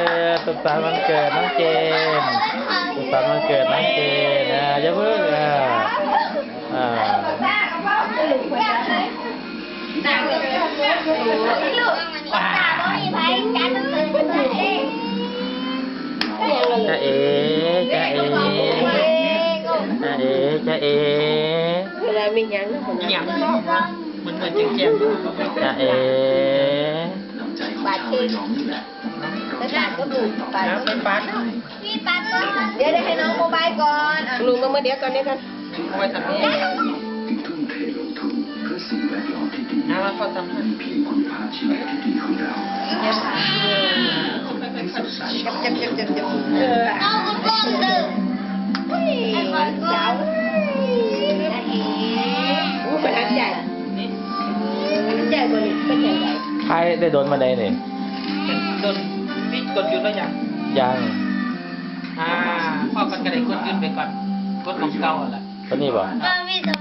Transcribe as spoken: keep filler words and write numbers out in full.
เออ สุขสันต์วันเกิดน้องเจน สุขสันต์วันเกิดน้องเจน อ่า อย่าเพิ่ง อ่า อ่า จ๊ะเอ๋ จ๊ะเอ๋ จ๊ะเอ๋ จ๊ะเอ๋ เวลามีหยัง มีหยัง เหมือน เหมือนแจ้งๆ จ๊ะเอ๋ บาดเจ็บ แล้วปาดก็ถูกปาด แล้วไปปาด เดี๋ยว เดี๋ยวให้น้องโมบายก่อน อ่ะ ลูกมาเมื่อเดียวก่อน เดี๋ยวก่อน เอาไว้ทำนี่ ทุ่มเทลงทุนเพื่อสิ่งแวดล้อมที่ดี นะ ว่าเขาทำให้ มีเพียงคุณภาพชีวิตที่ดีของเรา ที่สดใส จับ จับ จับ จับ จับ เออ เอาคุณกล้องเด้อ เฮ้ย สาว โอ้ ประทับใจ นี่ ประทับใจกว่านี้ ประทับใจ ไอ้ได้โดนมาได้นี่ โดนปิดกดหยุดแล้วยัง ยัง อ่า พ่อก็ได้กดหยุดไปก่อน กดของเก่าหั่นล่ะ ตัวนี้บ่ ก็มีแต่